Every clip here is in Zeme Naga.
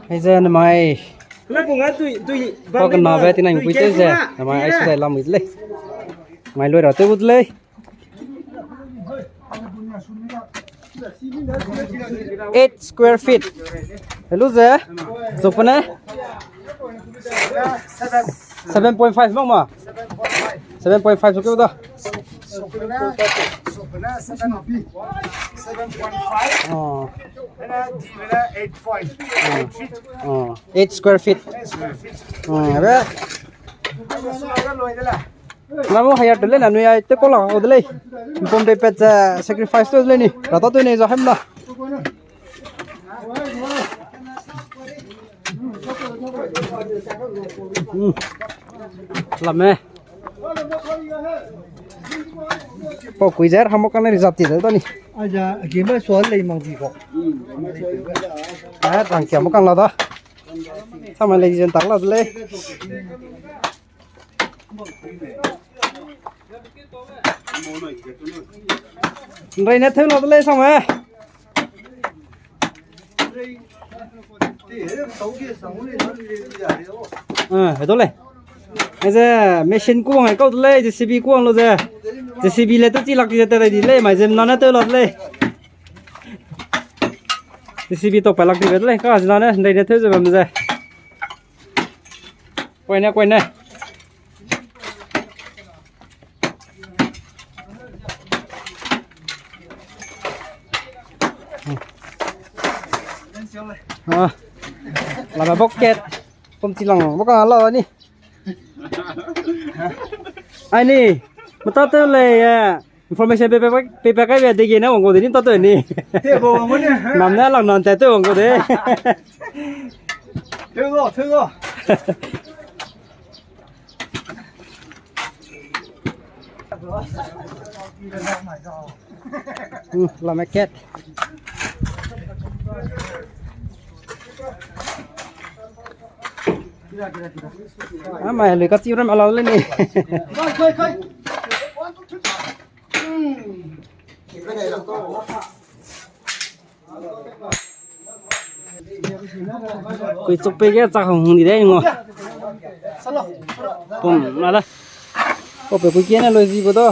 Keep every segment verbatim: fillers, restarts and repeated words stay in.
Aize namai. Kena pung a tui, tui, pa kena be tinai tui pui teu ze. Namai ai sudai lam de lei. Mai loi ra teu bu de lei. Eight square feet. Hello ze. Zuk pene. Seven point five mak ma. Seven point five zuk da. Seven point five. Oh. Eight point. Oh. Eight square feet. Hmm, abe. Namu hire te le na nui ai te ko la ko de lei. Bom de pet ze sacrifice to le ni. Rata to ne za hem na. Hmm. Lame. Pau kui zer hamo kan reserve ti de da ni. Aja, game so lei mang di ko. Ah, tang kia mo kan la da. Sama lei zen tak la de lei. Nrei ne theu la de lei sama. Ah, hedo lei. Aize machine kuang ai kau de lei, J C B kuang lo ze. J C B le te chi lak di ze te dai di lei, mai zem na ne teu la de lei. J C B to pa lak di be de lei, ka zina ne nrei ne theu ze bam ze. Koi ne, koi ne. Ah, lama bucket. Pum chi lang, bucket la ni. Ai ni, mata teu lei, eh, information pe, pe, pe, pe kai be de ge ne wang gu de ni ta teu ni. Te bo wang gu ni. Nam ne lang nan te teu wang gu de. Teu go, teu go. Hmm, la market. Ah, mai lui ka chi ram ala le ni. Kui chuk pe ge chak hung hung di de ngo. Pum, na da. Ko pe kui kiene loi zi bo do.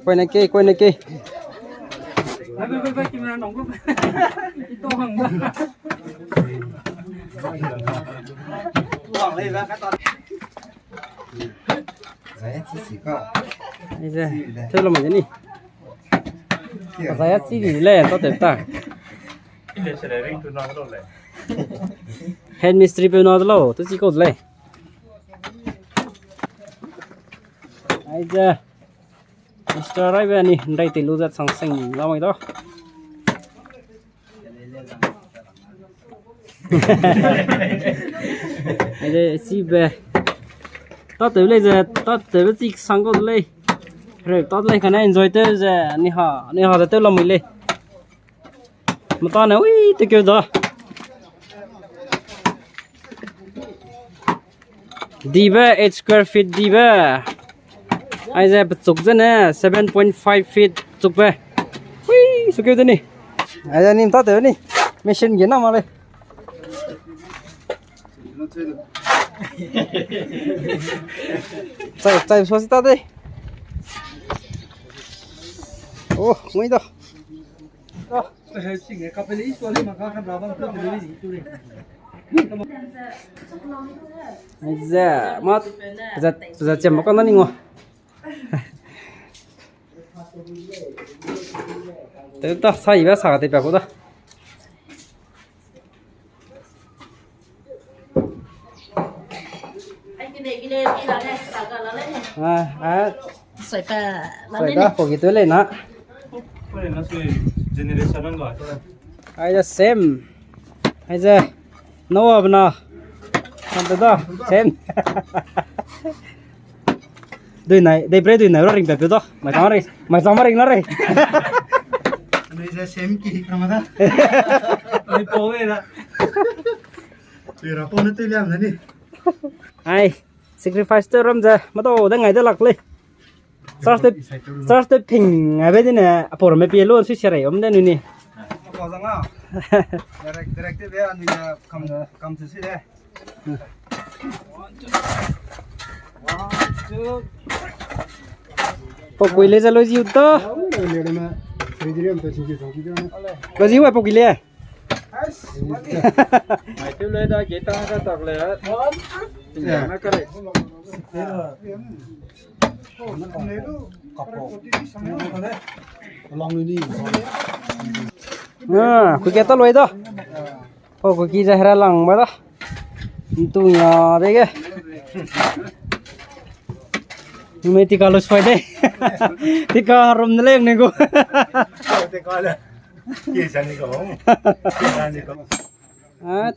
Koi na ke, koi na ke. Aize, theu lo mai de ni. Zaya chi di le, ta te ta. Head mistri pe na de lo, tu chi ko de le. Aize. Mister Raibe ni, ndai te lu zat sang seng la mai da. Ede, si be. Tat te le ze, tat te be chik sang ko le. Re, tat le kane enjoy te ze, ni ha, ni ha ze te la mai le. Mata ne, ui, te keu da. Dibe, eight square feet dibe. Aize pechuk zene, seven point five feet chukbe. Ui, su keu de ni. Aize ni mta te ni. Machine ge na ma le. Chai, chai, so si ta de. Oh, ngui da. Oh. Ze, mat, ze, ze chem ka na ni ngo. Te ta sai ba sa te pa ko da. Ah, ah. Sai pa, sai pa, ko gitu le na. Generation nang ga. Aize same. Aize. No abna. Sampe da. Same. Dui nai, dei bre dui nai ra ring pe pe da. Mai chang ring, mai chang ma ring na re. Aize same ki hik na ma da. Ni po le da. Tui ra po ne tui liam na ni. Ai. Sacrifice te ram ze, mado de ngai de lak lei. Church te, church te ping ngai be dine, apor me pie lo, sui serei om de nuni. Apa zanga. Direct, direct te be, anu ya kam, kam se si de. Pau kui le ze lo ziu ta. Lo ziu ai pau kui le. Mai tiu le da ge ta ka tak le. Ya. Na ka le. Ah, kui ke ta loi da. Pau kui ki ze hera lang ba da. Ntu nya de ge. Nume tika lo soi de. Tika rum de le ne gu. Tika le. Ki sa ni ko. Ki sa ni ko. Ah,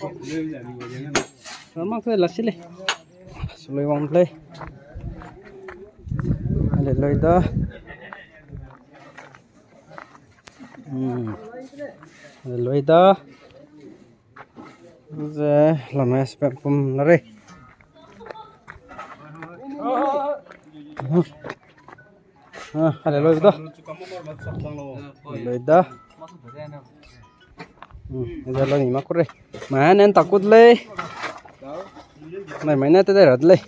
ramang tu la sile. Suloi wang play. Ale loi da. Hmm. Ale loi da. Ze lame spam pum na re. Ah, ale loi da. Loi da. Hmm, ze loi ni ma kure. Ma nen ta kut lei. Mai mai ne te de rat lei.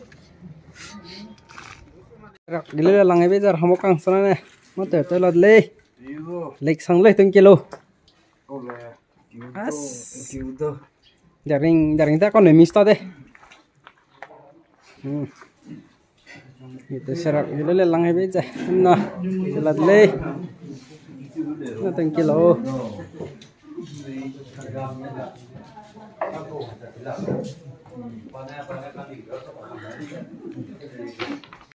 Rak gile lang ebe zar hamo kang sana ne. Ma te te lat lei. Lake sang lei teng kilo. As. Daring, daring ta kau ne miss ta de. Hmm. Ite serak gile le lang hebe ze. Na. Selat lei. Na thank you lo.